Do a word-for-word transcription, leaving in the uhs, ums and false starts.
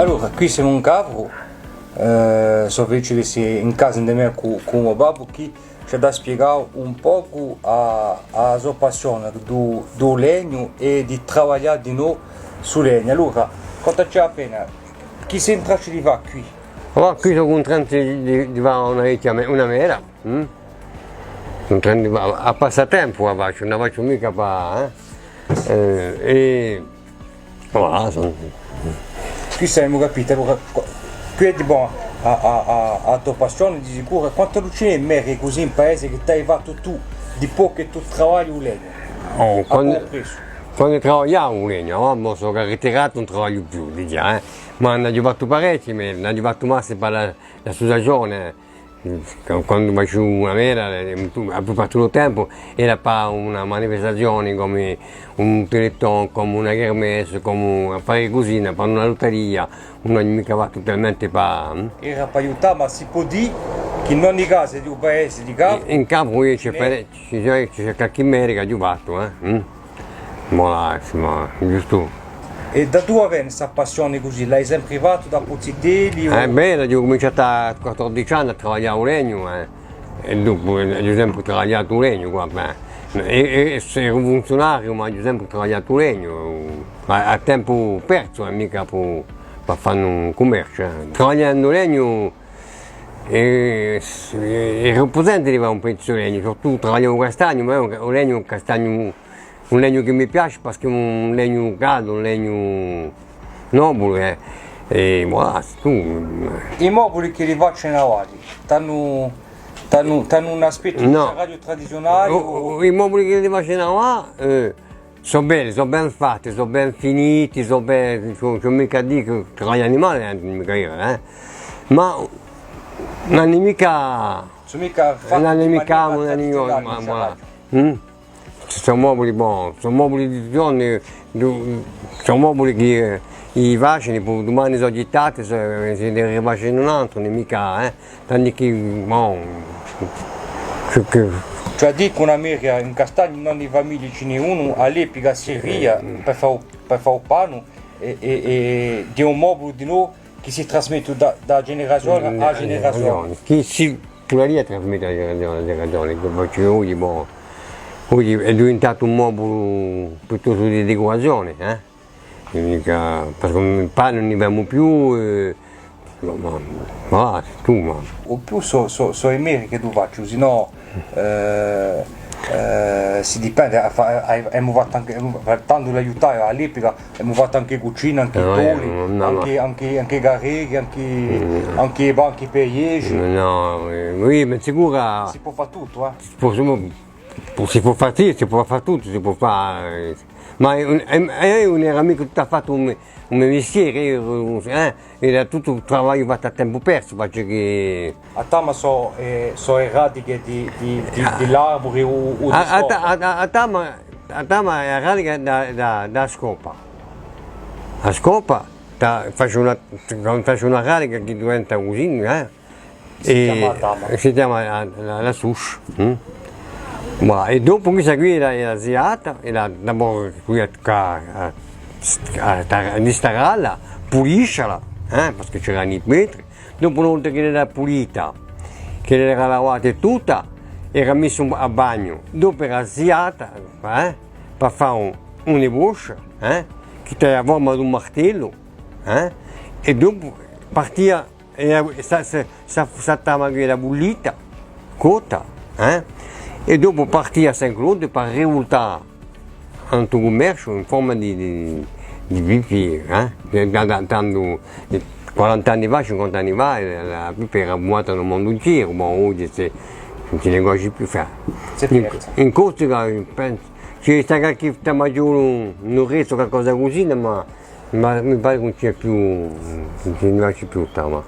Allora, quì simu in Cavru, eh, sò felice d'esse in casa ind'è mè cù, cù u mo babbu, chì ci hà da spiegà un pocu a, a so passione di u, di u legnu è di travaglià dinò stu legnu. Allora, contaci appena, chì sì in traccia di fà quì? Allora, quì sò in traccia di, di, di fà una vechja me-, una mela. Mm? Sò in traccia di fà, à passatempu a facciu, ùn a facciu micca pà, eh? Eh, è, voilà, sò... Quì avemu capitu, allora, qu-, quì hè, bon, a, a, a, a to passione, di sicuru. Quantu ci n'hè meli cusì in paese chì t'ai fattu tù, dipoi chì tù travagli u legnu? Oh, à quandu, pocu pressu. Quandu travagliavu u legnu, avà sò ritiratu, ùn travagliu più, digià, eh. Ma n'aghju fattu parechji, ma n'aghju fattu massi pà a, l'associazione, eh. Quandu faciu una mela, eh, a più parte di u tempu era pà una manifestazione, cum'è un téléthon, cum'è una kermesse, cum'è un affare cusì, pà una luttaria, ùn aghju micca fattu talmente pà, mm? Era pà aiutà, ma si pò dì chì in ogni casa di u paese di Cavru... In Cavru ci hè, ci hè, ci hè qualchì mela ch'aghju fattu, eh? Mm? Voilà, insomma, ghjustu. È da duva vene sta passione cusì? L'ai sempri fattu da pizzitellu o... Eh bè, aghju cuminciatu à quattordeci anni à travaglià u legnu, eh. È dopu, eh, aghju sempri travagliatu u legnu quì, bè. È, è, è sò funziunariu, ma aghju sempri travagliatu u legnu. À, à tempu persu, eh, micca pà, pà fà un cummerciu, eh. Travagliendu u legnu, eh, hè, hè ripusante di fà un pezzu di legnu, soprattuttu travaglià u castagnu, ma u legnu, u castagnu un legnu chì mi piace, perchè hè un legnu caldu, un legnu nobile, eh. È voilà, tù. I mobuli chì li facenu avà, t'anu, t'anu, t'anu un aspettu, nò, di radio tradiziunale o, o, i mobuli chì li facenu avà, eh, sò belli, sò ben fatti, sò ben finiti, sò ben, ùn, ùn hè micca à dì chì travaglianu mali, eh, micca eiu, eh. Ma ùn anu micca, sò micca fatti, ùn anu micca, ùn anu, ma, ma, mm? Sò mobuli, bon, sò mobuli di ghjornu, sò mobuli chì, eh, i fascini, po dumani sò ghjittati, sò, eh, si ne rifacenu un antru, ùn hè micca, eh, tandu chì, bon, chì, chì... Cioè, dicu, una meria, in Castagnu in ogni famiglia ci n'hè unu, à l'epica servia, eh, per fà u, per fà u panu, è, è, è di un mobulu di noi, chì si trasmette da, da generazione à generazione. Chì si puderia trasmette da generazione à generazione, chì oghje, bon, oghje hè diventatu un mobulu piuttostu di decorazione, eh? Micca, perchè panu ùn ne vedimu più, eh, ma, ma, ma, tù, ma. U più sò, sò, sò i meli chì tù faci, sinnò, eh, eh, si dipende, a fa-, a, a, emu fattu ancu, emu, tandu l'aiutavi à l'epica, emu fattu ancu cucina, ancu tavuli, ancu, ancu, ancu carreghi, ancu, ancu banchi per i ghjesgi. Nò, eh, oui, ma sicuru. Si pò fà tuttu, eh. Si pò, si pò, si pò fà, sì, si pò fà tuttu, si pò fà, eh, ma hè un, hè, hè ùn era micca tuttu à fattu un me-, un me mistieru, eiu, eh, era tuttu travagliu fattu à tempu persu, perchè chì... A tama sò, eh, sò e radiche di, di, di, di l'arburi o, o di a, a ta-, scopa. A, a, a tama, a tama hè a radica da, da, da scopa. A scopa, ta-, faci una, faci una radica chì diventa cusì, eh? Si chjama a tama. È si chjama la, la, la souche, mm? Voilà, è dopu questa quì era, era siata, era d'abord quì à, à, à, à, à distaralla, pulisciala, eh, perchè c'eranu i petri. Dopu, una volta ch'ella era pulita, ch'ella era lavata è tutta, era messa à bagnu. Dopu era siata, eh, per fà un, una boscia, eh, chì t'hà a forma d'un martellu, eh, è dopu partia è, eh, sta, sta, sta, sta tama chì era bullita, cotta, eh? È dopu partia à Saint-Claude per rivultà in u cummerciu in forma di, di, di pipiru, eh? Da, da, da, tandu, eh, quaranta anni fà, cinquanta anni fà, eh, a pipa era fumata in u mondu interu, ma oghje si, ùn si ne conosce più, enfin, in, in Corsica, eh, pensu, ci hè statu qualchì tamaghjolu, un, un restu, qualcosa cusì, ma Ma mi pare chì ùn ci hè più, ùn ci n'hè più tama.